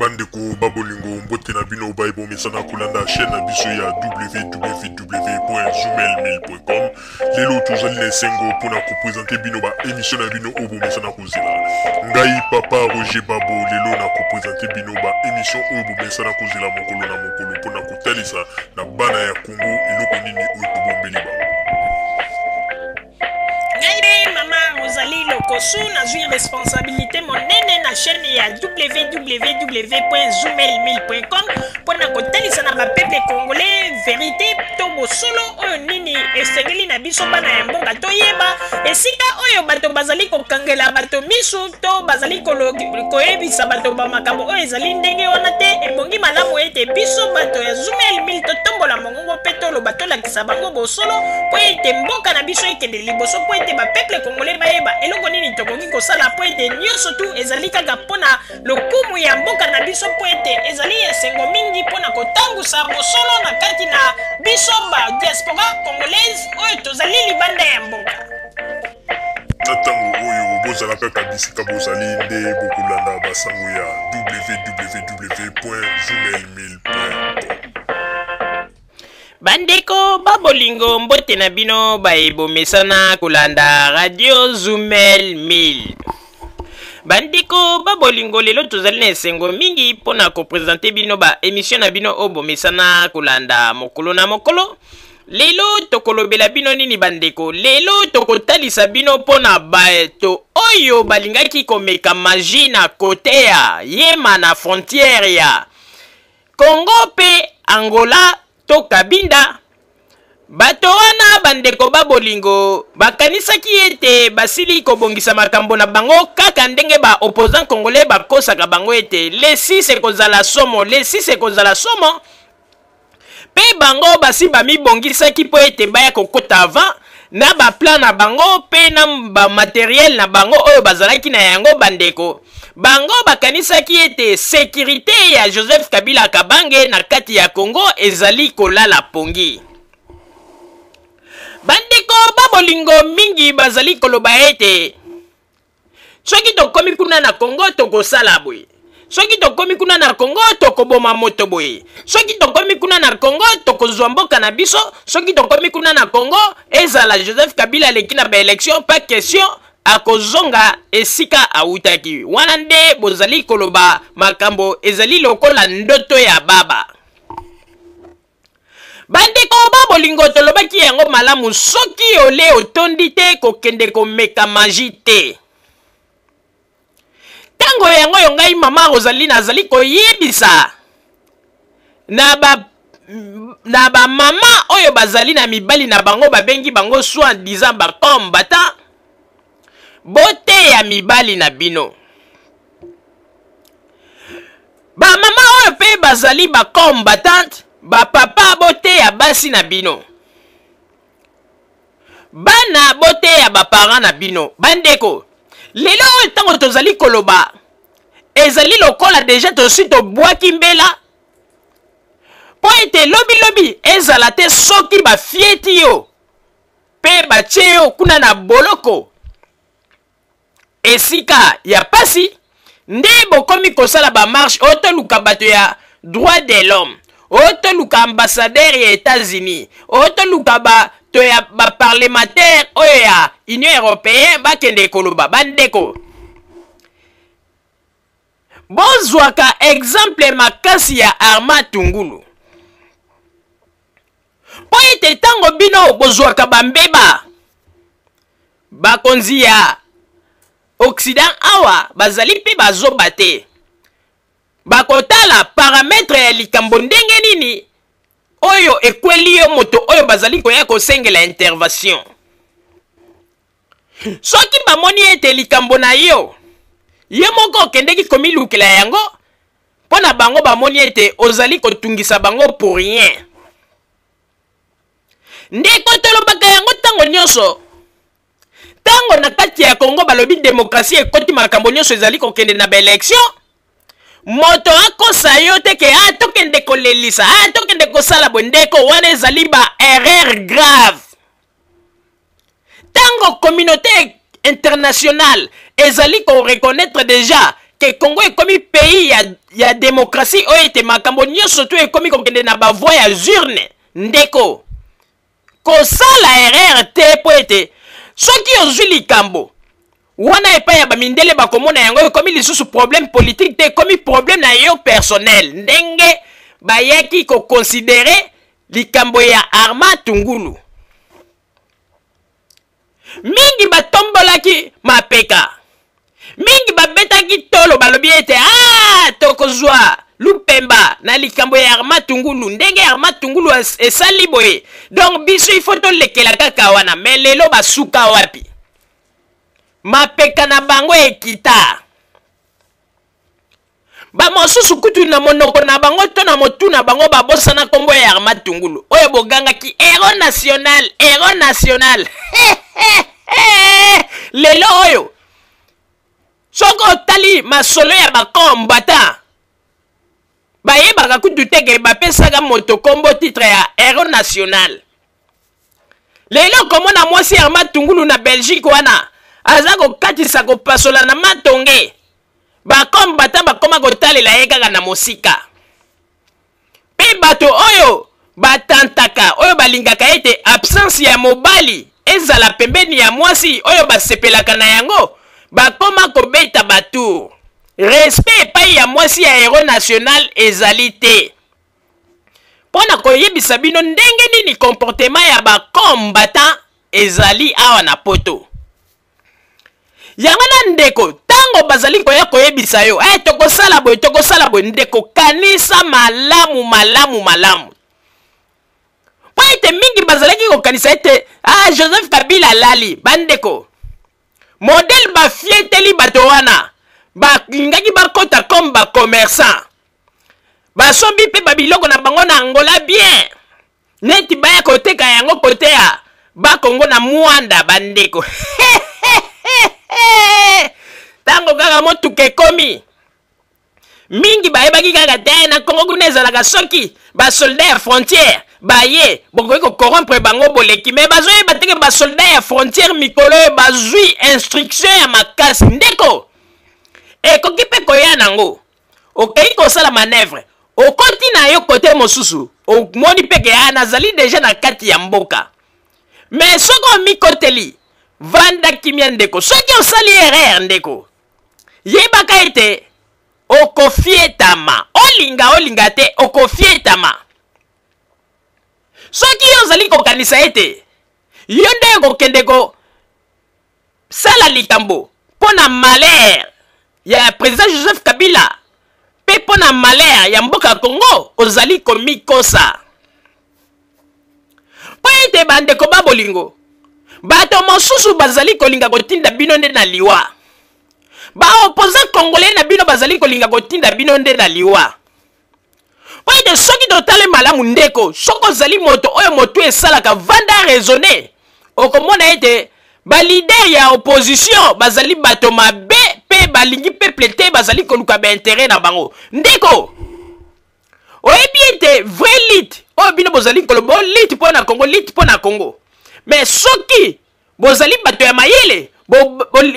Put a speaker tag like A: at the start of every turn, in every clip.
A: Bandeko ba bolingo, mbote na bino baye bomesana kolanda chaîne na biso ya www.zoomail1000.com. Lelo tozali na esengo mpona kopresente bino ba émission na bino oyo bomesana kozela. Ngai papa Roger Babo lelo na kopresente bino ba émission oyo bomesana kozela mokolo na mokolo mpona kotalisa na bana ya Congo eloko nini oyo tobombeli bango.
B: Ngai mpe mama Rosalie Lokosu nazwi responsabilité monene na chaîne ya www.zoomel1000.com mpo na kotalisa na bapeuple congolais verité to bosolo oyo nini esengeli na biso bana ya mboka toyeba esika oyo bato bazali kokangela bato misu to bazali koyebisa bato ba makambo oyo ezali ndenge wana te. Ebongi malamu ete biso bato ya Zoomel 1000 totombola mongongo mpe toloba, tolakisa bango bosolo mpo ete mboka na biso ekende liboso, mpo ete bapeuple congolais bayeba eloko nini tokoki kosala, mpo ete nyonso tu ezali kaka mpo na lokumu ya mboka na biso, mpo ete ezali esengo mingi mpo na kotangusa bosolo na kati na biso ba diaspora congolaise oyo tozali libanda ya mboka.
A: Na ntango oyo bozala kaka bisika bozali nde bokolanda basango ya www.zoomail1000.com.
B: Bandeko ba bolingo, mbote na bino baye bomesana kolanda Radio Zumel 1000. Bandeko ba bolingo, lelo tozali na esengo mingi mpo na kopresente bino ba emission na bino oyo bomesana kolanda mokolo na mokolo. Lelo tokolobela bino nini bandeko? Lelo tokotalisa bino mpo na bato oyo balingaki komeka magie na kote ya Yema na frontière ya Congo mpe Angola to Kabinda. Bato wana bandeko ba bolingo bakanisaki ete basili kobongisa makambo na bango kaka ndenge ba opposants congolais bakosaka bango ete le 6 ekozala somo, le 6 ekozala somo. Mpe bango basi bamibongisaki mpo ete baya kokota avant na baplan na bango mpe na bamateriel na bango oyo bazalaki na yango. Bandeko, bango bakanisaki ete sekirite ya Joseph Kabila Kabange na kati ya Congo ezali kolala pongi. Bandeko ba bolingo, mingi bazali koloba ete soki tokomi kuna na Congo tokosala boye, soki tokomi kuna na Congo tokoboma moto boye, soki tokomi kuna na Congo tokozwa mboka na biso, soki tokomi kuna na Congo, ezala Joseph Kabila aleki na baelection, pas question akozonga esika awutaki. Wana nde bozali koloba makambo ezali lokola ndoto ya baba. Bandeko ba bolingo, tolobaki yango malamu, soki ole otondi te, kokende komeka magie te. Ntango yango yo ngai mama Rosalie nazali koyebisa na ba na bamama oyo bazali na mibali na bango babengi bango soi disant bacombattant, boteya mibali na bino. Bamama oyo mpe bazali bacombattante, bapapa boteya basi na bino, bana boteya baparent na bino. Bandeko, lelo oyo ntango tozali koloba ezali lokola deja tosi tobwaki mbela, mpo ete lobilobi ezala te soki bafieti yo mpe batie yo kuna na boloko esika ya pasi, nde bokomi kosala bamarche oyo toluka bato ya droit de l'homme, oyo toluka ambassadeur ya États-Unis, oyo toluka bato ya baparlementaire oyo ya Union européenne bakende koloba. Bandeko, bozwaka exemple makasi ya Armand Tungulu, mpo ete ntango bino bozwaka bambeba, bakonzi ya Occident awa bazali mpe bazoba te, bakotala parametre ya likambo ndenge nini oyo ekweli yo moto oyo bazali koya kosengela intervention. Soki bamoni ete likambo na yo ye moko okendeki komilukela yango, mpo na bango bamoni ete ozali kotungisa bango pour rien. Ndeko, tolobaka yango ntango nyonso, ntango na kati ya Congo balobi demokrasi ekoti, makambo nyonso ezali kokende na baelection, moto akosa yo te ke a tokende kolelisa, a tokende kosala boye. Ndeko, wana ezali ba erreur grave. Ntango communauté internationale ezali koreconnaitre déjà ke Congo ekomi pays ya démocratie oyo ete makambo nyonso to ekomi kokende na bavoi ya urne. Ndeko, kosala erreur te, mpo ete soki ozwi likambo wana epai ya bamindele, bakomona yango ekomi lisusu problème politique te, ekomi problème na yo personnel, ndenge bayaki koconsidérer likambo ya Armand Tungulu. Mingi batombolaki mapeka, mingi babetaki tolo, balobi ete a tokozwa lupemba na likambo ya Armand Tungulu, ndenge Armand Tungulu esali boye, donc biso ifo tolekela kaka wana. Mais lelo basuka wapi? Mapeka na bango ekita. Bamosusu kutu na monoko na bango to na motu na bango babosana nkombo ya Armand Tungulu oyo bogangaki héros national, héros national. Lelo oyo soki otali masolo ya bacombattants, bayebaka kutu te ke bapesaka moto nkombo, titre ya héros national. Lelo komona mwasi Armand Tungulu na Belgique wana aza kokatisa, kopasola na matonge, bacombattants bakoma kotalela ye kaka na mosika. Mpe bato oyo batantaka, oyo balingaka ete absence ya mobali ezala pembeni ya mwasi, oyo basepelaka na yango, bakoma kobeta batour. Respect epai ya mwasi ya héros national ezali te. Mpo na koyebisa bino ndenge nini comportement ya bacombattants ezali awa na Poto. Yango na ndeko, ntango bazali koya koyebisa yo tokosala boye, tokosala boye, ndeko, kanisa malamu, malamu, malamu, mpo ete mingi bazalaki kokanisa ete Joseph Kabila alali. Bandeko, modèle bafieteli bato wana, balingaki bakɔta comme bacommerçant, basombi mpe babiloko na bango na Angola bien, neti baya koteka yango kote ya Bakongo na Mwanda. Bandeko, ntango kaka motuka ekomi, mingi bayebaki kaka te na Kongo kuna ezalaka soki basoldat ya frontière baye, bokoki kocorrompre bango, boleki. Mais bazoyeba te ke basoldat ya frontière mikolo oyo bazwi instruction ya makasi. Ndeko, ekoki mpe koya nango, okei kosala manœuvre, okoti na yo kote mosusu, omoni mpe ke a nazali déjà na kati ya mboka. Mais soki omikoteli, vanda kimia ndeko. Soki osali erreur, ndeko, yebaka ete okofietama. Olinga olinga te, okofietama. Soki yo ozali kokanisa ete yo nde okokende kosala likambo mpo na malheur ya président Joseph Kabila mpe mpo na malheur ya mboka Congo, ozali komikosa. Mpo ete bandeko ba bolingo, bato mosusu bazali kolinga kotinda bino nde na liwa. Baopposants congolais na bino bazali kolinga kotinda bino nde na liwa. Mpo ete soki totali malamu, ndeko, soki ozali moto oyo motu esalaka, vanda raisonne, okomona ete baleaders ya opposition bazali bato mabe mpe balingi peuple te, bazali koluka baintérêts na bango. Ndeko, oyebi ete vraie lutte oyo bino bozali koloba, lutte mpo na Congo, lutte mpo na Congo, mais soki bozali bato ya mayele,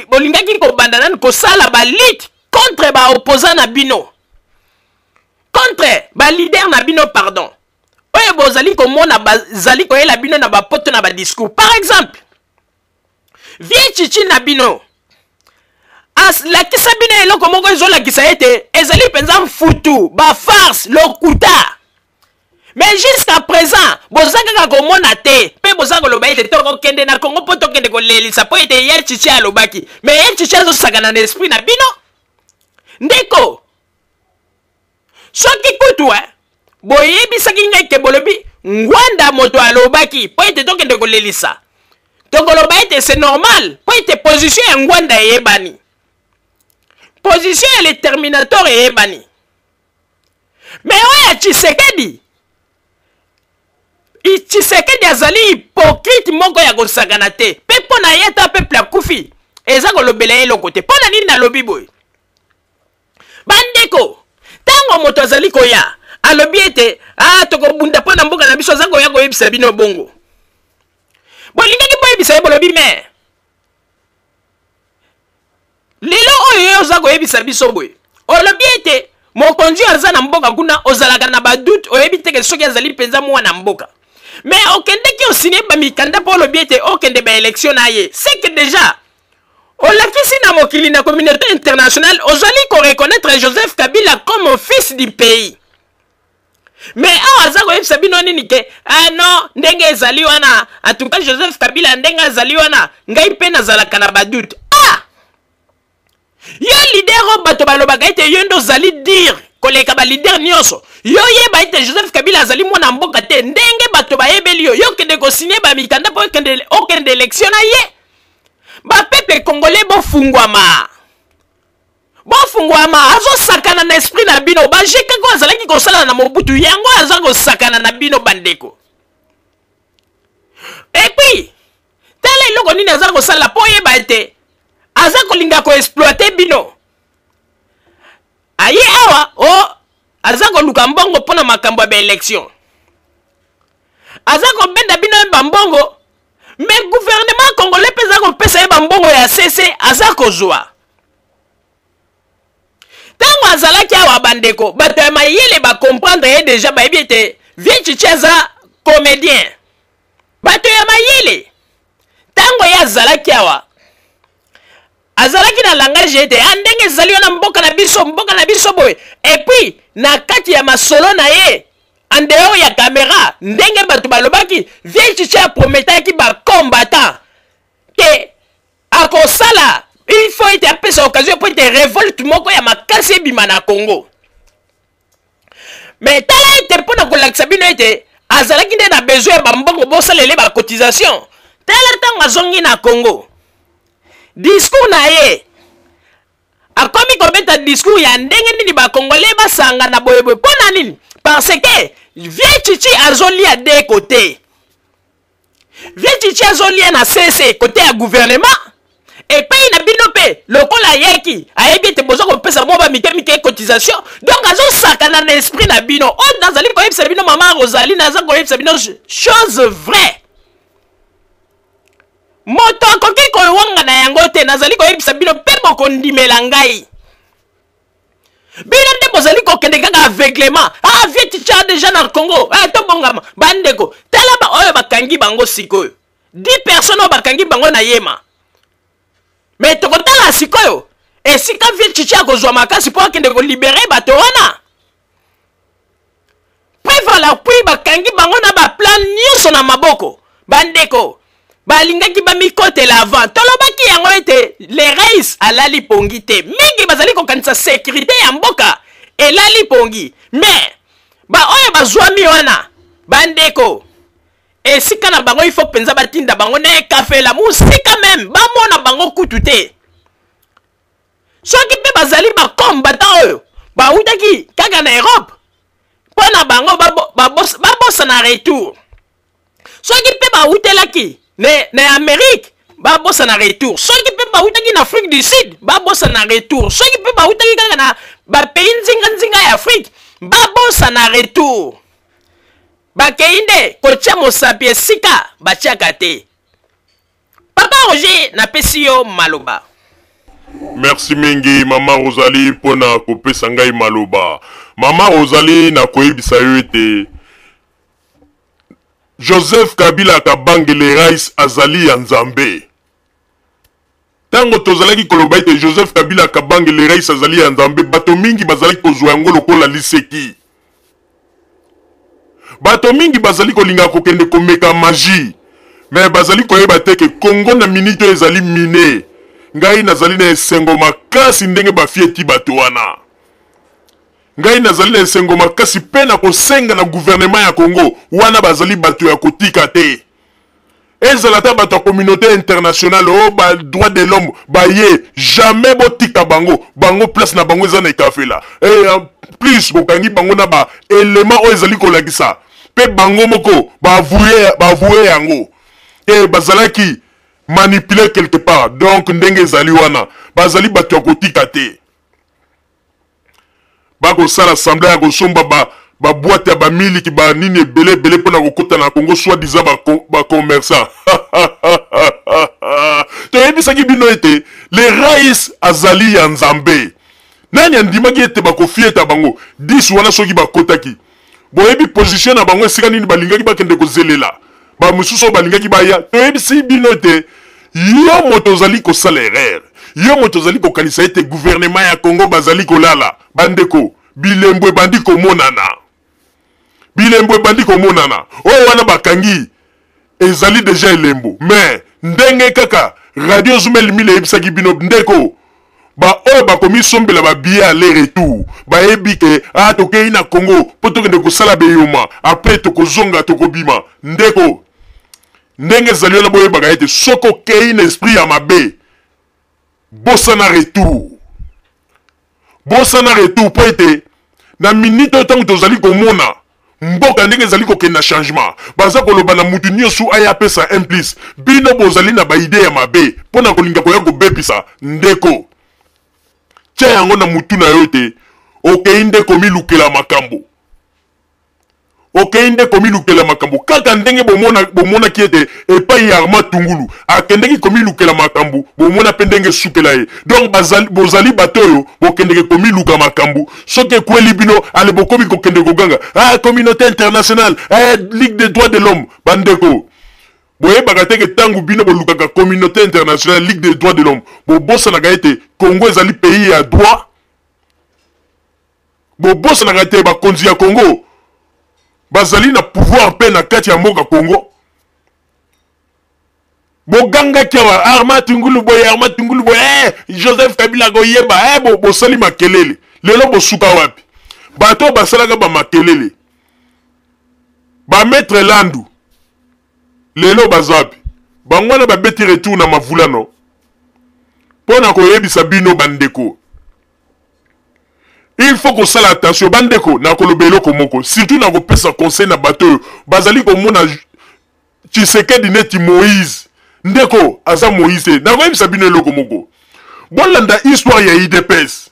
B: bolingaki kobanda nani kosala balutte contre baopposants na bino, contre baleaders na bino, pardon, oyo bozali komona bazali koyela bino na bapoto na badiscours. Par exemple, vieux Tshitshi na bino alakisa bino eloko moko ezolakisa ete ezali mpenza mfutu, bafarce, lokuta. Mais jusqu'à présent boza kaka komona te mpe boza koloba ete tokokende na Kongo mpo tokende kolelisa, mpo ete ye Tshitshi alobaki. Mais ye Tshitshi azosakana na esprit na bino. Ndeko, soki kutu boyebisaki ngai ke bolobi Ngbanda moto alobaki mpo ete tokende kolelisa, tokoloba ete c'est normal, mpo ete position ya Ngbanda eyebani, position ya le Terminator eyebani. Mais oyo ya Tshisekedi, Tshisekedi azali hypocrite moko ya kosakana te, mpe mpo na ye ata peuple akufi, eza kolobela ye eloko te. Mpo na nini nalobi boye, bandeko? Ntango moto azali koya, alobi ete tokobunda mpo na mboka na biso, aza koya koyebisa bino bongo, bolingaki boyebisa ye, bolobi: mais lelo oyo ye oza koyebisa biso boye, Olobi ete mokonzi oyo aza na mboka kuna ozalaka na badoute, oyebi te ke soki azali mpenza mwana mboka. Mais okendeki osigne bamikanda mpo olobi ete okende baélection na ye. C'est que déjà olakisi na mokili na communauté internationale ozali koreconnaitre Joseph Kabila comme fils du pays. Mais awa aza koyebisa bino nini ke ah non, ndenge ezali wana, en tout cas Joseph Kabila ndenge azali wana, ngai mpe nazalaka na badoute. Ah! Yo leader oyo bato balobaka ete yo nde ozali dire koleka ba leader nyonso, yo yeba ete Joseph Kabila azali mwana mboka te, ndenge bato bayebeli yo, yo okende kosigne ba mikanda mpo okende élection na ye. Ba peuple congolais bofungwama, bofungwama, azosakana na esprit na bino. Ba jeu kaka azalaki kosala na Mobutu, yango aza kosakana na bino bandeko. Et puis tala eloko nini aza kosala mpo oyeba ete aza kolinga koexploite bino. Aye awa o aza koluka mbongo mpo na makambo ya baélection, aza kobenda bino ye bambongo, mais gouvernement congolais mpe aza kopesa ye bambongo ya CC aza kozwa. Ntango azalaki awa bandeko, bato ya mayele bacomprendre ye deja, bayebi ete Vieux Tshitshi aza comédien. Bato ya mayele ntango ye azalaki awa azalaki na langage ete ah, ndenge ezali wana mboka na biso, mboka na biso boye. Et puis na kati ya masolo na ye en dehors ya caméra, ndenge bato balobaki, Vieux Tshitshi aprometaki ba combattant ke akosala, il faut ete apesa occasion po ete révolte moko ya makasi ebima na Congo. Mais tala ete mpo na kolakisa bino ete azalaki nde na besoin ya bambongo bosalele ba cotisation. Tala ntango azongi na Congo, discours na ye akomi kobeta discours ya ndenge nini ba Congolais basangana boyeboye. Mpo na nini? Parce que Vieux Tshitshi azolia de côté. Vieux Tshitshi azolia na CC côté ya gouvernement, epai na bino mpe lokola ayaki ayebi ete boza kopesa mwa ba mike mike cotisation, donc azosakana na esprit na bino. Oyo nazali koyebisa bino, mama Rosalie, naza koyebisa bino chose vraie, moto akoki kowanga na yango te. Nazali koyebisa bino mpe bokondimela ngai. Bino nde bozali kokende kaka aveuglement. Ah, Vieux Tshitshi déjà na Congo, ah, tobongama bandeko. Tala ba oyo bakangi bango sikoyo, 10 personnes oyo bakangi bango na yema. Mais tokotala sikoyo esika Vieux Tshitshi akozwa makasi mpo akende kolibere bato wana. Preuve à l'appui, bakangi bango na ba plan nyonso na maboko. Bandeko balingaki bamikotela avant, tolobaki yango ete le reis alali pongi te. Mingi bazali kokanisa sécurité ya mboka elali pongi, mais baoyo bazwami wana bandeko, esika na bango il faut mpenza batinda bango na ekafela mosika, meme bamona bango kutu te. Soki mpe bazali bakombata oyo bawutaki kaka na Europe, mpo na bango babosana retour. Soki mpe bawutelaki na Amérique, babosana retour. Soki mpe bawutaki na Afrique du Sud, babosana retour. Soki mpe bawutaki kaka na bapays nzinga-nzinga ya Afrique, babosana retour. Bakei nde kotia mosapi esika batiaka te. Papa Roger, napesi yo maloba.
A: Merci mingi mama Rosalie mpona kopesa ngai maloba. Mama Rosalie, nakoyebisa yo ete Joseph Kabila Kabange le Rais azali ya Nzambe. Tango tozalaki koloba ete Joseph Kabila Kabange le Rais azali ya Nzambe, bato mingi bazalaki kozwa yango lokola liseki. Bato mingi bazali kolinga kokende komeka magie, mais bazali koyeba te ke Congo na minute oyo ezali mine. Ngai nazali na esengo makasi ndenge bafieti bato wana. Ngai nazali na esengo makasi pe na kosenga na gouvernement ya Congo wana bazali bato ya kotika te. Ezala ata bato ya communauté internationale oyo ba droit de l'homme baye, jamais botika bango. Bango place na bango eza na ekafela. Et en plus bokangi bango na ba éléments oyo ezali kolakisa pe bango moko ba avouer yango et bazalaki manipuler quelque part. Donc ndenge ezali wana bazali bato ya kotika te. Bakosala semblant ya kosomba ba boîte ya ba miliki ba nini ebele ebele mpona kokota na Congo soit disant ba commerçant. Toyebisaki bino ete le rais azali ya Nzambe. Nani andimaki ete bakofieta bango 10 wana soki bakotaki? Boyebi position na bango esika nini balingaki bakende kozelela ba mosusu oyo balingaki baya? Toyebisi bino ete yo moto ozali kosala erreur, yo moto ozali kokanisa ete gouvernement ya Congo bazali kolala. Bandeko, bilembo ebandi komonana, bilembo ebandi komonana. Oyo wana bakangi ezali deja elembo, mais ndenge kaka Radio Zumel Mille eyebisaki bino, ndeko, ba oyo bakomisombela ba billet aller retour bayebi ke ah, tokei na Congo mpo tokende kosala beyoma, après tokozonga tokobima. Ndeko, ndenge ezali wana, boyebaka ete soki okei na esprit ya mabe, bosana retour, bosana retour, mpo ete na minute oyo ntango tozali komona mboka ndenge ezali kokende na changement, baza koloba na mutu nyonso aya apesa un plus. Bino bozali na baide ya mabe mpo na kolinga koya kobebisa. Ndeko, tia yango na mutu na yo ete okei nde komilukela makambo, okei nde komilukela makambo, kaka ndenge bomonaki ete epai ya Armand Tungulu akendeki komilukela makambo, bomona mpe ndenge esukela ye. Donc bozali bato oyo bokendeke komiluka makambo, soki ekweli bino ale bokomi kokende koganga, ah, communauté internationale, eh, ligue des droits de l'homme. Bandeko, boyebaka te ke ntango bino bolukaka communauté internationale, ligue des droits de l'homme, bobosanaka ete Congo ezali pays ya droit. Bobosanaka te bakonzi ya Congo bazali na pouvoir mpe na kati ya mboka Congo. Bogangaki awa Armand Tungulu boye, Armand Tungulu boye, eh, Joseph Kabila koyeba, eh, bosali makelele. Lelo bosuka wapi? Bato basalaka ba makelele, ba maître Landu, lelo baza wapi? Bango wana babeti retour na mavulano mpo na koyebisa bino bandeko, il faut kosala attention. Bandeko, nakoloba eloko moko, surtout nakopesa conseil na bato oyo bazali komona Tshisekedi neti Moïse. Ndeko, aza Moïse te. Nakoyebisa bino eloko moko, bolanda histoire ya UDPS.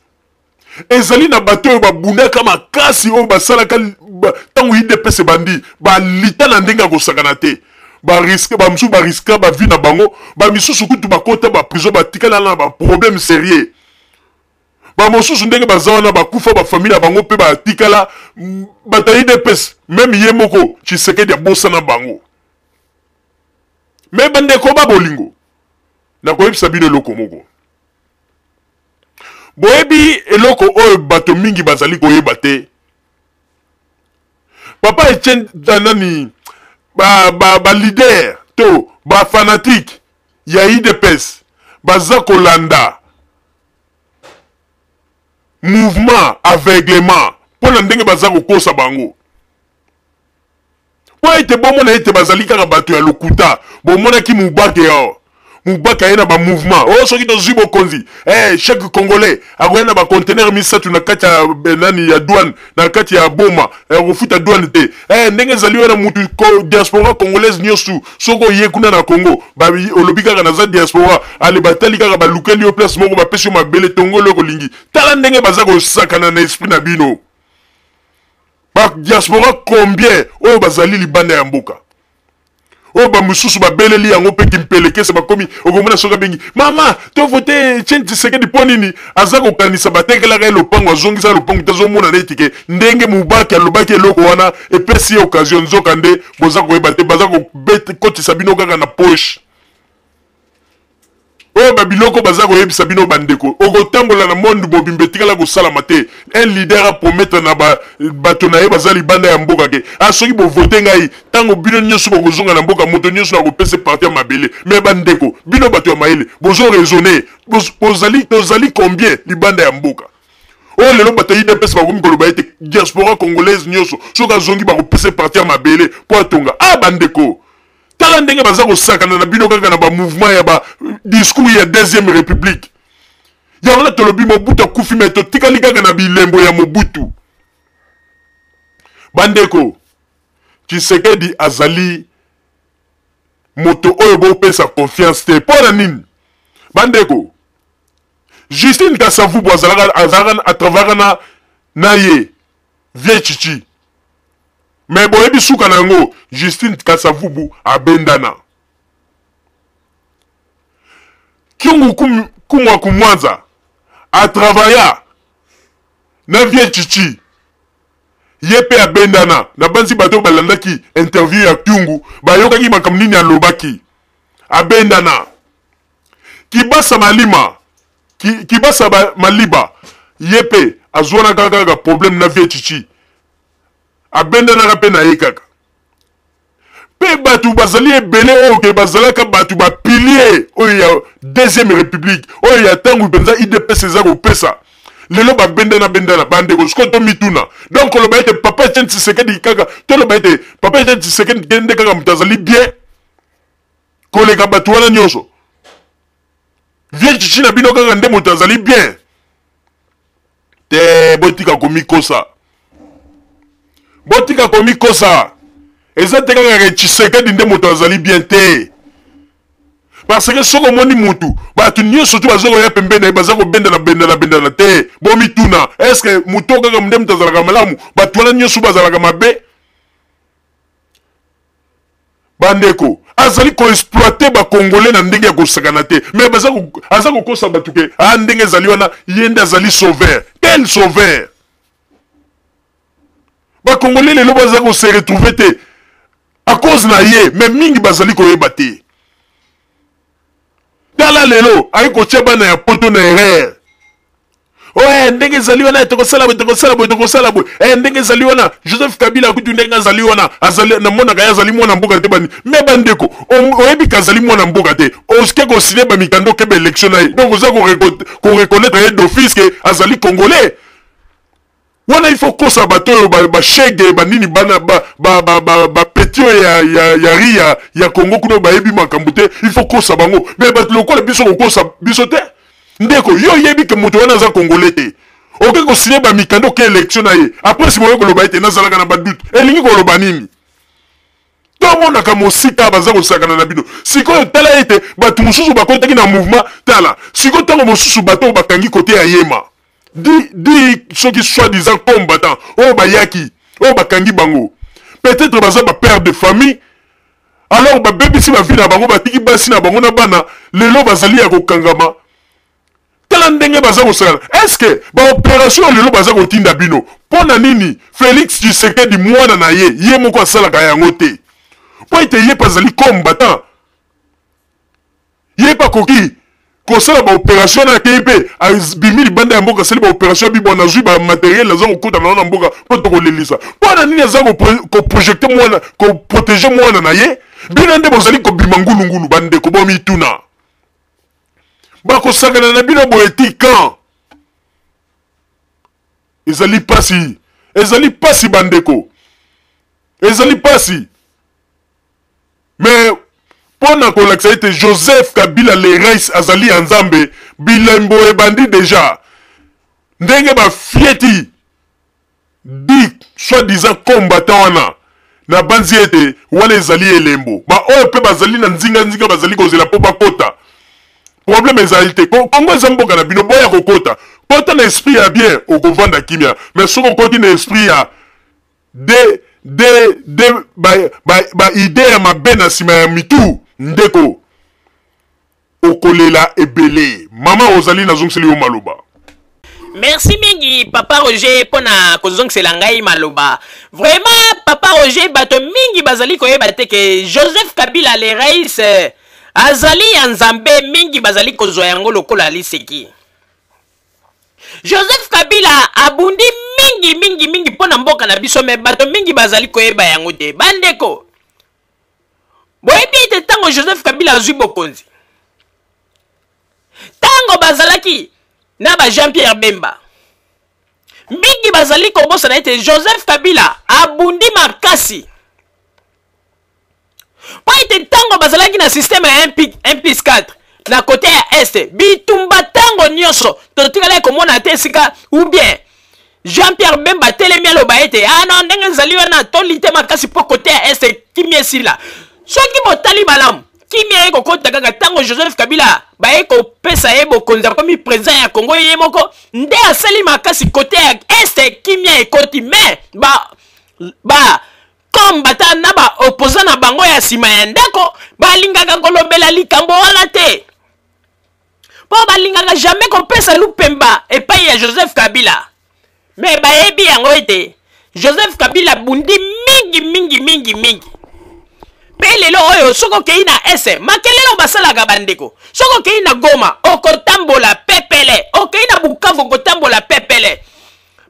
A: Ezali na bato oyo babundaka makasi, oyo basalaka ntango UDPS ebandi, balita na ndenge ya kosakana te, bariske, bamosusu bariska bavi na bango, bamisusu kutu bakota baprison, batikala na baproblème sérieux. Bamosusu ndenge baza wana bakufa, bafamile na bango mpe batikala bato ya UDPS. Meme ye moko Tshisekedi abosana bango. Me bandeko ba bolingo, nakoyebisa bino eloko moko. Boyebi eloko oyo bato mingi bazali koyeba te. Papa Etienne nani, ba leader to ba fanatique ya UDPS baza kolanda mouvement aveuglement mpo na ndenge baza kokosa bango, mpo ete bomona ete bazali kaka bato ya lokuta. Bomonaki Mubake awa, Mubake aye na bamouvement oyo, oh, soki tozwi bokonzi, eh, chaque Congolais akoya na bacontener 3 na kati ya nani ya douane, na kati ya Boma, akofuta douane te. Eh, ndenge ezali wana, mutu diaspora congolaise nyonso, soki oye kuna na Congo, olobi kaka naza diaspora, ale batali kaka, balukeli yo place moko, bapesi yo mabele, tongolo okolingi. Tala ndenge baza kosakana na esprit na bino. Ba diaspora combien oyo bazali libanda ya mboka, oyo bamosusu babeleli yango mpe kimpelekese bakomi, okomona soki abengi mama tovote Etienne Tshisekedi mpo nini, aza kokanisa batekelaka ye lopango, azongisa lopango te, azomona neti ke ndenge Mubake alobaki eloko wana epesi ye occasion. Nzoka nde boza koyeba te, baza kokotisa bino kaka na poche. Oyo babiloko baza koyebisa bino bandeko, okotambola na monde mobimba etikala kosalama te un leader apromettre na bato na ye baza libanda ya mboka ke ah, soki bovote ngai, ntango bino nyonso bokozonga na mboka, moto nyonso nakopesa parti ya mabele. Me bandeko, bino bato ya mayele bozo raisonner, bozali, tozali combien libanda ya mboka? Oyo lelo bato ya UDPS bakomi koloba ete diaspora congolaise nyonso soki azongi bakopesa parti ya mabele mpo atonga. Ah bandeko, tala ndenge baza kosakana na bino kaka na bamouvement ya ba discours ya deuxième république. Yango wana tolobi Mobutu akufi, me totikali kaka na bilembo ya Mobutu. Bandeko, Tshisekedi azali moto oyo bopesa confiance te. Mpo na nini? Bandeko, Justine Kasavubu azalaka atravaka na ye vieux Chichi, me boyebi suka na yango, Justine Kasavubu abendana. Kyungu Kumwa Kumwanza atravaya. Na vieux Tshitshi ye mpe abendana. Nabanzi bato oyo balandaki interview ya Kyungu bayokaki makambo nini alobaki. Abendana. Kibasa Malima, ki, Kibasa ba, Maliba ye mpe azwanaka kaka problème na vieux Tshitshi. Abendanaka mpe na ye kaka. Mpe bato bazali ebele oyo ke bazalaka bato ba pilier oyo ya deuxième république oyo ya ntango mpenza UDPS eza kopesa lelo babendana bendana. Bandeko, sikoyo tomituna, donc koloba ete papa Etienne Tshisekedi kaka, toloba ete papa Etienne Tshisekedi nde kaka moto azali bien koleka bato wana nyonso? Vieux Tshitshi na bino kaka nde moto azali bien te? Botika komikosa, botika komikosa. Eza te kaka ke Tshisekedi nde moto azali bien te, parce que soki omoni mutu, bato nyonso tu baza koya pembeni na ye, baza kobendana bendana bendana te. Bomituna, est ce que moto kaka nde moto azalaka malamu, bato wana nyonso bazalaka mabe? Bandeko, azali koexploite bacongolais na ndenge ya kosakana te, mais aza kokosa bato ke a ndenge ezali wana, ye nde azali sauveur. Quel sauveur? Bacongolais lelo baza kose retrouver te à cause na ye, mais mingi bazali koyeba te. Tala lelo ayi kotia bana ya poto na erreur. Oye, ndenge ezali wana, tokosala boye, tokosala boye, tokosala boye. Eh, ndenge ezali wana, Joseph Kabila kutu ndenge azali wana, azali namonaka ye azali mwana mboka te. Bani me bandeko, oyebi ke azali mwana mboka te, oske kosine bamikanda, okeba élection na ye, donc oza koreconnaître ye d'office ke azali congolais wana. Il faut kosa bato oyo bashege banini, bana bapeti oyo ya ri ya Congo kuna bayebi makambo te. Il faut kosa bango, mais bato lokola biso, kokosa biso te. Ndeko, yo oyebi ke moto wana aza congolais te, okoki kosigne bamikanda, oke élection na ye, après sima oyo koloba ete nazalaka na badoute, elingi koloba nini? Tomonaka mosika, baza kosakana na bino. Sikoyo tala ete bato mosusu bakotaki na mouvement. Tala sikoyo, ntango mosusu bato oyo bakangi kote ya Yema di di soki soi-disant combattant oyo bayaki, oyo bakangi bango, peut-être baza bapère de famille, alors babebisi bavi na bango, batiki basi na bango na bana, lelo bazali ya kokangama. Tala ndenge baza kosala. Est ce que baopération lelo baza kotinda bino mpo na nini? Félix Tshisekedi, mwana na ye, ye moko asalaka yango te, mpo ete ye mpe azali combattant, ye mpe akoki kosala baopération na akei mpe abimi libanda ya mboka, asali baopération bibo, nazwi bamateriel, naza kokota nango na mboka mpo tokolelisa. Mpo na nini aza koprojecte mwana, koprotege mwana na ye? Bino nde bozali kobima ngulungulu. Bandeko, bomituna, bakosakana na bino boye ti quand? Ezali pasi, ezali pasi bandeko, ezali pasi. Mais mpo na kolakisa ete Joseph Kabila le Rais azali ya Nzambe, bilembo ebandi deja ndenge bafieti di soi-disant combattant wana. Nabanzi ete wana ezali elembo. Baoyo mpe bazali na nzinganzinga bazali kozela mpo bakota, problème ezali te. Kongo eza mboka na bino, boya kokota. Kota na esprit ya bien, okovanda kimia. Mais soki okoti na esprit ya de de de ba, ba, ba idée ya mabe na nsima ya mitu, ndeko, okolela ebele. Mama, ozali, nazongiseli yo maloba.
B: Merci mingi, papa Roger, mpona kozongisela ngai maloba. Vraiment, papa Roger, bato mingi bazali koyeba te ke Joseph Kabila le Rais azali ya Nzambe. Mingi bazali kozwa yango lokola liseki. Joseph Kabila abundi mingi mingi mingi mpo na mboka na biso, me bato mingi bazali koyeba yango te. Bandeko, boyebi ete ntango Joseph Kabila azwi bokonzi, ntango bazalaki na ba Jean Pierre Bemba, mingi bazali kobosana ete Joseph Kabila abundi makasi mpo ete ntango bazalaki na systeme ya 1 plus 4 na kote ya este, bitumba ntango nyonso. Totikalaki komona te esika ou bien Jean Pierre Bemba atelemi aloba ete ah non, ndenge ezali wana, toli te makasi mpo kote ya este kimia esila. Soki botali malamu, kimia ye kokota kaka ntango Joseph Kabila baye kopesa ye bokonzi, akomi président ya Congo, ye moko nde asali makasi kote ya este kimia ekoti. Mais ba combattant na ba opposant na bango ya nsima ya ndako balingaka kolobela likambo wana te, mpo balingaka jamais kopesa lupemba epai ya Joseph Kabila. Mais bayebi yango ete Joseph Kabila abundi mingi mingi mingi mingi. Mpe lelo oyo soki okei na ese, makelele oyo basalaka bandeko, soki okei na Goma okotambola pepele, okei na Bukavu okotambola pepele,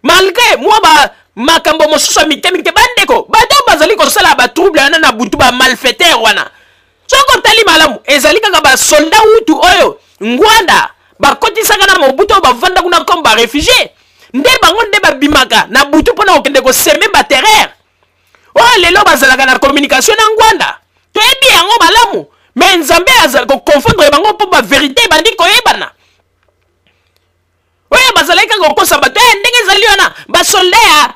B: malgre mwa ba makambo mosusu ya mike mike. Bandeko, bato oyo bazali kosala batrouble wana na butu, ba malfaiteur wana, soki otali malamu ezali kaka basoldat hutu oyo Ngwanda bakotisaka na Mobutu, oyo bavanda kuna comme ba réfugié, nde bango nde babimaka na butu mpona kokende koseme baterreur oyo lelo bazalaka na communication na Ngwanda. Toyebi yango malamu, me Nzambe azali koconfondre bango mpo baverité ebandi koyebana. Oyo bazalaki kaka kokosa bato, ndenge ezali wana, basoldat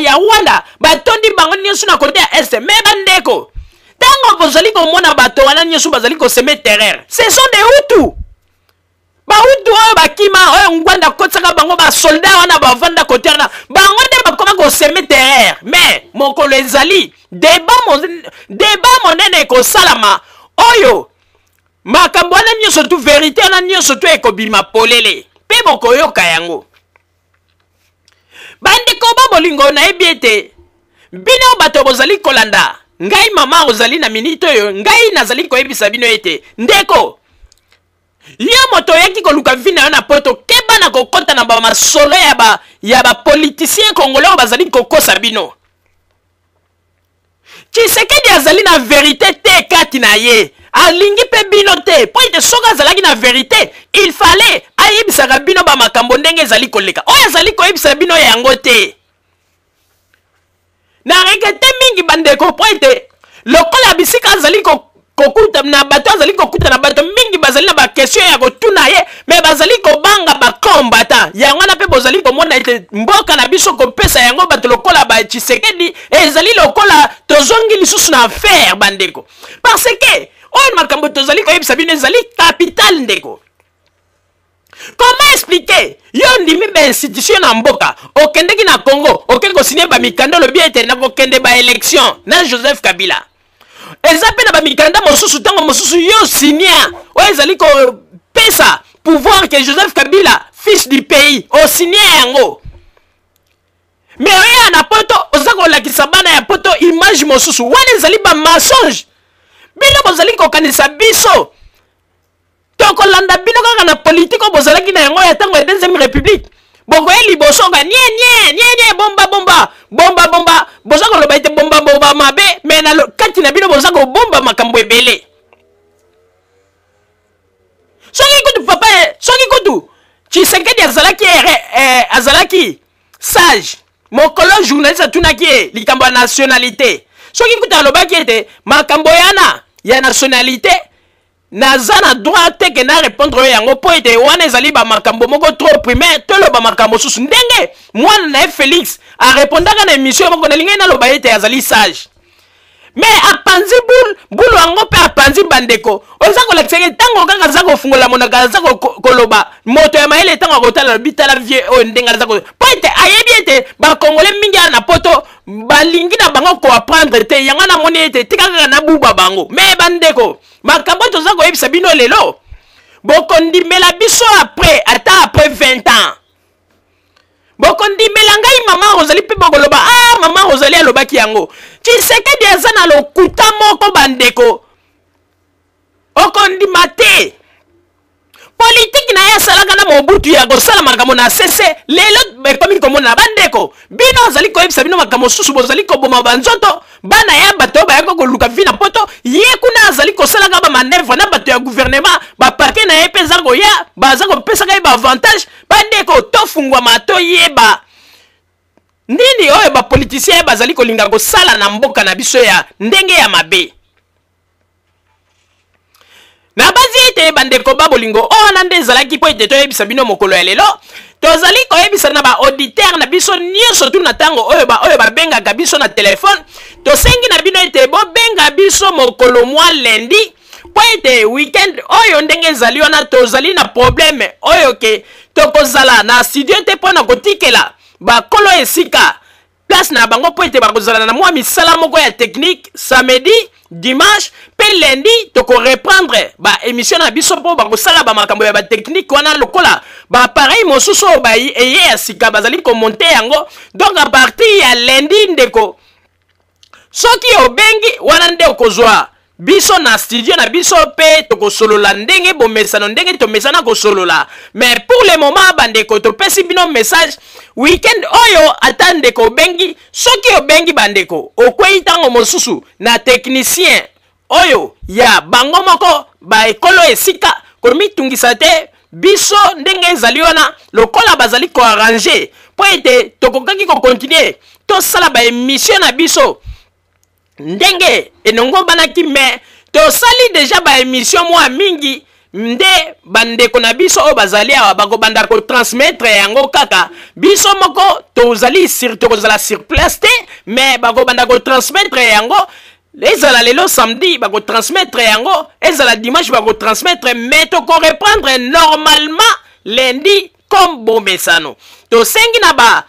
B: ya Rwanda batondi bango nyonso na kote ya este. Me bandeko, ntango bozali komona bato wana nyonso bazali koseme terreur, ce sont des Hutu. Bahutu oyo bakima, oyo Ngwanda akotisaka bango, basoldat wana bavanda kote wana, bango nde bakoma koseme terreur. Me mokolo ezali débat monene ekosalama, oyo makambo wana nyonso tu, verité wana nyonso tu ekobima polele mpe bokoyoka yango. Bandeko ba bolingo, nayebi ete bino bato bozali kolanda ngai, mama ozali na minute oyo, ngai nazali koyebisa bino ete ndeko, yo moto oyaki koluka vi na yo na poto, keba na kokɔta na bamasolo ya bapoliticien congolais oyo bazali kokosa bino. Tshisekedi azali na verité te kati na ye, alingi mpe bino te, mpo ete soki azalaki na verité, il fallait ayebisaka bino bamakambo ndenge ezali koleka. Oyo azali koyebisa bino yango te, na regrete mingi bandeko, mpo ete lokola bisika azali kokuta na bato, azali kokuta na bato mingi bazali na bakestion ya kotuna ye, me bazali kobanga bakombata yango wana. Mpe bozali komona ete mboka na biso, kopesa yango bato lokola ba Tshisekedi, ezali lokola tozongi lisusu na affaire, bandeko, parce que oyo makambo tozali koyebisa bino ezali capital. Ndeko, comment expliquer yo ndimi bainstitution na mboka, okendeki na Congo, okei kosinye bamikanda, olobi ete nakokende baélection na Joseph Kabila? Eza mpe na bamikanda mosusu, ntango mosusu yo sinia, oyo ezali kopesa pouvoir ke Joseph Kabila, fils du pays, osinie yango. Me oya na poto, oza kolakisa bana ya poto image mosusu. Wana ezali bamensonge. Bino bozali kokanisa biso tokolanda bino kaka na politike oyo bozalaki na yango ya ntango ya deuxième république. Bokoya liboso ka nie nie nie nie, bomba bomba bomba bomba. Boza koloba ete bomba bomba mabe, me na kati na bino boza kobomba makambo ebele. Soki kutu papa, soki kutu Tshisekedi azalaki azalaki sage, mokolo journaliste atunaki ye likambo ya nationalité, soki kutu alobaki ete makambo yana ya nationalité, naza na droit te ke na répondre oyo yango, mpo ete wana ezali bamakambo moko trop primaire, toloba makambo mosusu. Ndenge mwana na ye Félix arépondaka na émission moko, nalingai naloba ete azali sage, me apanzi bule bulu yango mpe apanzi. Bandeko, oza kolakisaka ntango kaka aza kofungola monoko, aza koloba, moto ya mayele ntango akotala, lobi tala vie oyo ndenge aza, mpo ete ayebi ete bakongole mingi awa na poto balingi na bango koapprendre te. Yango namoni ete tika kaka nabuba bango. Me bandeko, makambo toza koyebisa bino lelo, bokondimela biso après, ata après 20 ans, bokondimela ngai mama Rosalie, mpe bokoloba: "Ah, mama Rosalie alobaki yango." Tshisekedi aza na lokuta moko, bandeko, okondima te. Politike na ye asalaka na Mobutu ya kosala makambo na sese, lelo ekomi komona. Bandeko, bino azali koyebisa bino makambo mosusu, bozali koboma banzoto. Bana ya bato oyo bayaki koluka vi na poto, ye kuna azali kosalaka bamanœuvre na bato ya gouvernement, bapake na ye mpe eza koya, baza kopesaka ye baavantage. Bandeko, tofungwama, toyeba nini oyo bapoliticien bazali kolinga kosala na mboka na biso ya ndenge ya mabe. Nabanzi ete bandeko ba bolingo, oyo wana nde ezalaki mpo ete toyebisa bino mokolo ya lelo. Tozali koyebisa na baauditeur na biso nyonso tu na ntango oyo, baoyo babengaka biso na telefone, tosengi na bino ete bobenga biso mokolo mwa lundi, mpo ete weekend oyo ndenge ezali wana, tozali na problème oyo ke tokozala na studio te mpo na kotikela bakolo esika place na bango, mpo ete bakozala na mwa misala moko ya technique samedi, dimanche mpe. Mpe lundi tokoreprendre baémission na biso mpo bakosala bamakambo ya batechnique wana, lokola baappareil mosusu oyo eye ya sika bazali komonter yango. Donc à partir ya lundi, ndeko, soki obengi wana nde okozwa biso na studio na biso mpe tokosolola ndenge bomesano, ndenge tomesana kosolola. Mais pour le moment, bandeko, topesi bino message: weekend oyo, ata ndeko obengi, soki obengi, bandeko, okwei ntango mosusu na technicien oyo ya bango moko baekolo esika, komitungisa te. Biso ndenge ezali wana, lokola bazali koarranger mpo ete tokokaki kocontinuer tosala baémission na biso ndenge enongobanaki, mais tosali déjà baémission mwa mingi nde bandeko na biso oyo bazali awa bakobanda kotransmettre yango kaka. Biso moko tozali sur, tokozala sur place te, mais bakobanda kotransmettre yango. Ezala lelo samedi, bakotransmettre yango, ezala dimanche, bakotransmettre. Mais tokoreprendre normalement lundi comme bomesano. Tosengi na ba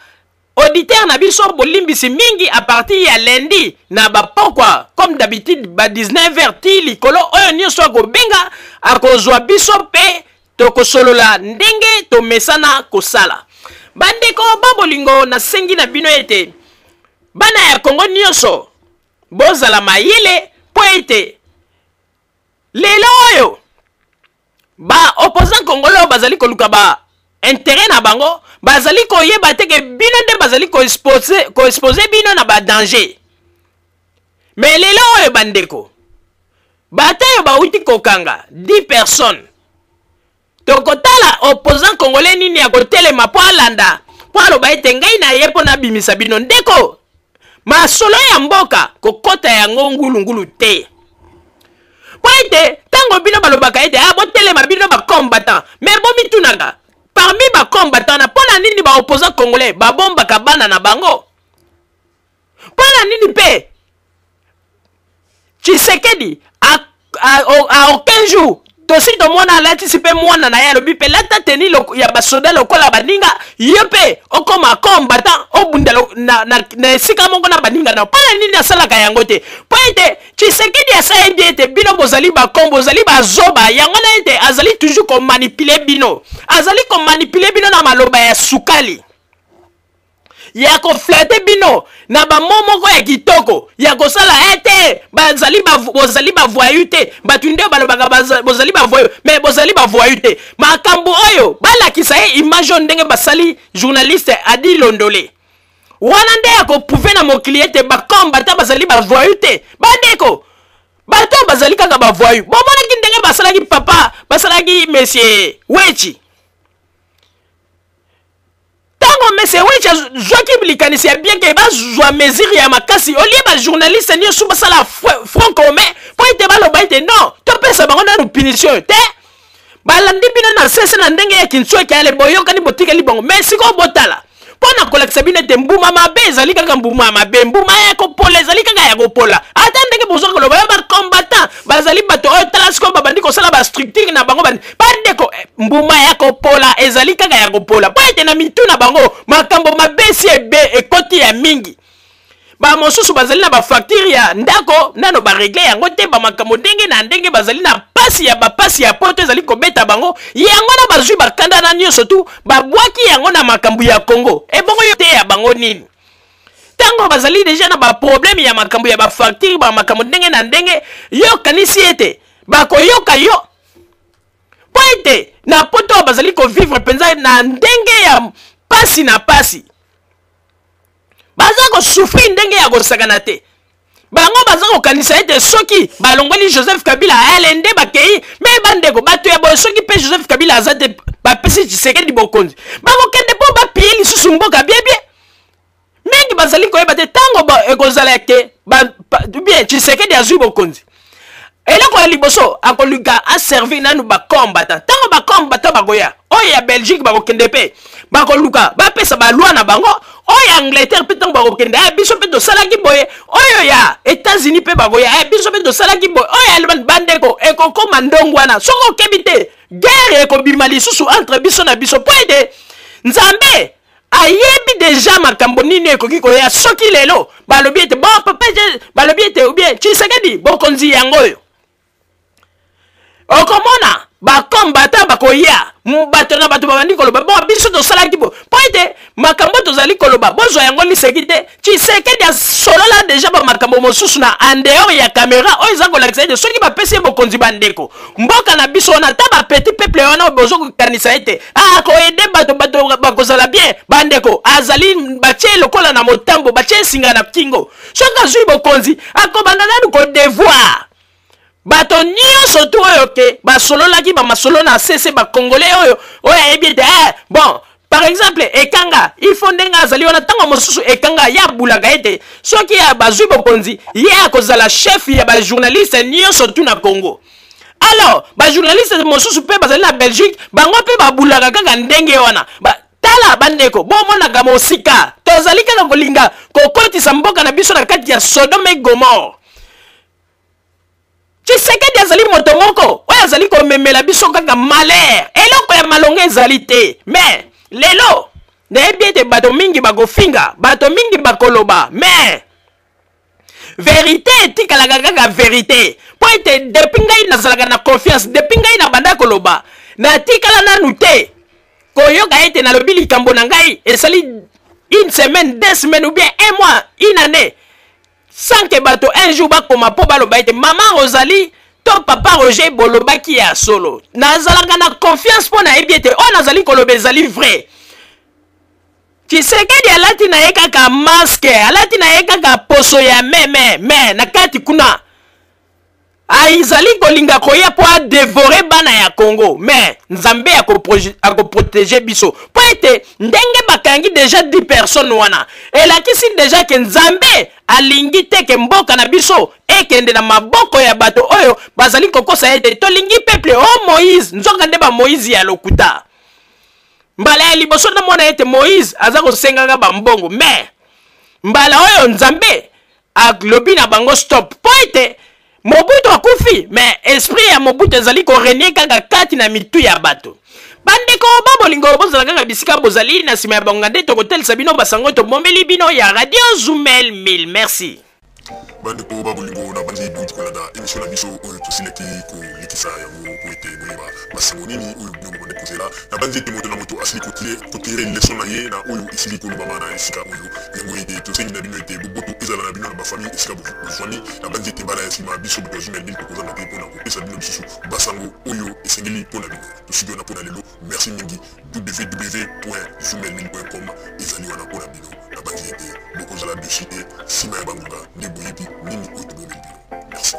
B: auditeur na biso bolimbisi mingi. À partir ya lundi na bapokwa, comme d'habitude, ba 19 h ti likolo, oyo nyonso akobenga akozwa biso mpe tokosolola ndenge tomesana kosala. Bandeko babolingo, nasengi na bino ete bana ya Kongo nyonso bozala mayele, mpo ete lelo oyo baopposant congolais oyo bazali koluka ba intérêt na bango, bazali koyeba te ke bino nde bazali koexposer bino na badanger. Mais lelo oyo, bandeko, bato oyo bauti kokanga 10 personnes, tokotala opposant congolais nini ya kotelema mpo alanda, mpo aloba ete ngai na ye mpo nabimisa bino. Ndeko, masolo ya mboka, kokɔta yango ngulungulu te, mpo ete ntango bino balobaka ete ah, botelema bino bacombattant, mais bomitunaka parmi bacombattant na mpo na nini baopposant congolais babombaka bana na bango? Mpo na nini mpe Tshisekedi a aucun jour tosi tomona alatisi mpe mwana na ye, alobi mpe lata tenue ya basoda lokola baninga, yo mpe okoma combattant, obunda na esika moko na baninga na? Mpo na nini asalaka yango te? Mpo ete Tshisekedi asayebi ete bino bozali bakombo, bozali bazoba. Yango na ete azali toujours komanipuler bino, azali komanipuler bino na maloba ya sukali, ya koflatter bino na bamo moko ya kitoko, ya kosala ete bazali bozali bavoyou te. Bato nde balobaka bozali bavoyou, mais bozali bavoyou te. Makambo oyo balakisa ye image oyo ndenge basali journaliste Adi Londole wana nde ya koprouver na mokili ete bacombattants bazali bavoyou te. Bandeko, bato bazali kaka bavoyou. Bomonaki ndenge basalaki papa, basalaki monsieur Wechi. Ntango monsieur Wechi azwaki likanisi ya bien ke bazwa mesure ya makasi, olie bajournaliste nyonso basala front commun mpo ete baloba ete non, topesa bango nanu punition te. Balandi bino na sese na ndenge ya kinsweke ale, boyokani, botikeli bango. Mais sikoyo botala, mpo na kolakisa bino ete mbuma mabe ezali kaka mbuma mabe, mbuma ya kopola ezali kaka ya kopola. Ata ndenge bozwa koloba yo bacombattant bazali bato oyo, tala sikoyo babandi kosala bastructure na bango. Bandeko, mbuma ya kopola ezali kaka ya kopola, mpo ete na mitu na bango makambo mabe esi ebe ekoti ya mingi. Bamosusu bazali na bafacture ya ndako nano barégler yango te, bamakambo ndenge na ndenge, bazali na pasi ya bapasi ya poto ezali kobeta bango. Yango na bazwi bakanda na nyonso tu babwaki yango na makambo ya Kongo. Ebongo yo te ya bango nini? Ntango bazali déjà na baproblème ya makambo ya bafacture, bamakambo ndenge na ndenge, yo kanisi ete bakoyoka yo? Mpo ete na poto oyo bazali kovivre mpenza na ndenge ya pasi na pasi, baza kosouffrir ndenge ya kosakana te. Bango baza kokanisa ete soki balongoli Joseph Kabila ale nde bakei. Mais bandeko, bato ya boye, soki mpe Joseph Kabila aza te, bapesi Tshisekedi bokonzi, bakokende mpo bapiller lisusu mboka biebie mingi. Bazali koyeba te ntango ekozala ke bien Tshisekedi azwi bokonzi, eloko ya liboso akoluka aservir nanu bacombattant. Ntango bacombattant bakoya, oyo ya Belgique bakokende mpe bakoluka bapesa baloi na bango, oyo ya Angleterre mpe ntango bakokende, aya biso mpe tosalaki boye, oyo ya États-Unis mpe bakoya, aya biso mpe tosalaki boye, oyo ya Allemagne. Bandeko, ekokoma ndongo wana soki okebi te, guerre ekobima lisusu entre biso na biso, mpo ete Nzambe ayebi déjà makambo nini ekoki koya. Soki lelo balobi ete bon, papa, balobi ete ou bien Tshisekedi, bokonzi yango oyo. Okomona bakombata bakoya, bato na bato babandi koloba, bon, biso tosalaki bo mpo ete makambo tozali koloba bozwa yango liseki te. Tshisekedi asolola deja bamakambo mosusu na en dehors ya kamera, oyo eza kolakisa ete soki bapesi ye bokonzi, bandeko, mboka na biso wana, ata bapetit peuple wana oyo bozo kokanisa ete akoede bato, bato bakozala bien, bandeko, azali batie lokola na motambo, batie singa na kingo. Soki azwi bokonzi, akobanda nanu kodevoir bato nyonso tu oyo ke basololaki bamasolo na sese, bakongole oyo ayebi ete bon, par exemple Ekanga, il faut ndenge azali wana, ntango mosusu Ekanga ye abulaka ete soki bazwi bokonzi, ye akozala chef ya bajournaliste nyonso tu na Congo. Alors bajournaliste mosusu mpe bazali na Belgique, bango mpe babulaka kaka ndenge wana. Tala bandeko, bomonaka mosika, tozali kaka kolinga kokotisa mboka na biso na kati ya Sodome et Gomorre. Tshisekedi azali moto moko oyo azali komemela biso kaka malheur, eloko ya malonga ezali te. Mais lelo nayebi ete bato mingi bakofinga, bato mingi bakoloba, mais verité etikalaka kaka verité, mpo ete depuis ngai nazalaka na confiance, depuis ngai nabanda koloba, natikala nanu te koyoka ete nalobi likambo na ngai esali une semaine, 2 semaines ou bien un mois, une année, sans que bato un jour bakoma mpo baloba ete mama Rosalie to papa Roger bolobaki ya solo. Nazalaka na confiance mpo nayebi ete oyo nazali koloba ezali vrai. Tshisekedi alati na ye kaka masque, alati na ye kaka poso ya meme, me na kati kuna azali kolinga koya mpo adévorer bana ya Congo. Me Nzambe akoprotéger biso, mpo ete ndenge bakangi déjà 10 personnes wana, elakisi déjà ke Nzambe alingi te ke mboka na biso ekende na maboko ya bato oyo bazali kokosa ete tolingi peuple o Moïse, nzoka nde bamoïse ya lokuta. Mbala ya liboso namona ete Moïse aza kosengaka bambongo, me mbala oyo Nzambe alobi na bango stop, mpo ete Mobutu akufi, me esprit ya Mobutu ezali korégner kaka kati na mitu ya bato. Bandeko ba bolingo, bozala kaka bisika bozali, na nsima ya bango nde tokotelisa bino basango tobombeli bino ya Radio Zumel 1000. Merci.
A: Bandeko ba bolingo, na bandi bouti kolanda émission na biso oyo tosilaki kolekisa yango po ete boyeba basango nini oyo bino bobandi kozela. Na bandi ete moto na moto asili kotirer leçon na ye na oyo esili kolobama na esika oyo. Yango ete tosengi na bino ete boboto ezala na bino na bafamille esika bozwami. Na bandi ete mbala ya nsima, biso bato ya Zumel 1000 tokozanga te mpona kopesa bino lisusu basango oyo esengeli mpona bino. Tosuki wana mpona lelo. Merci mingi. www.zumel1000.com ezali wana mpona bino. Na bandi ete bokozala déçus te. Nsima ya bangonga nde boyebi nini oyo tobomeli bino. Merci.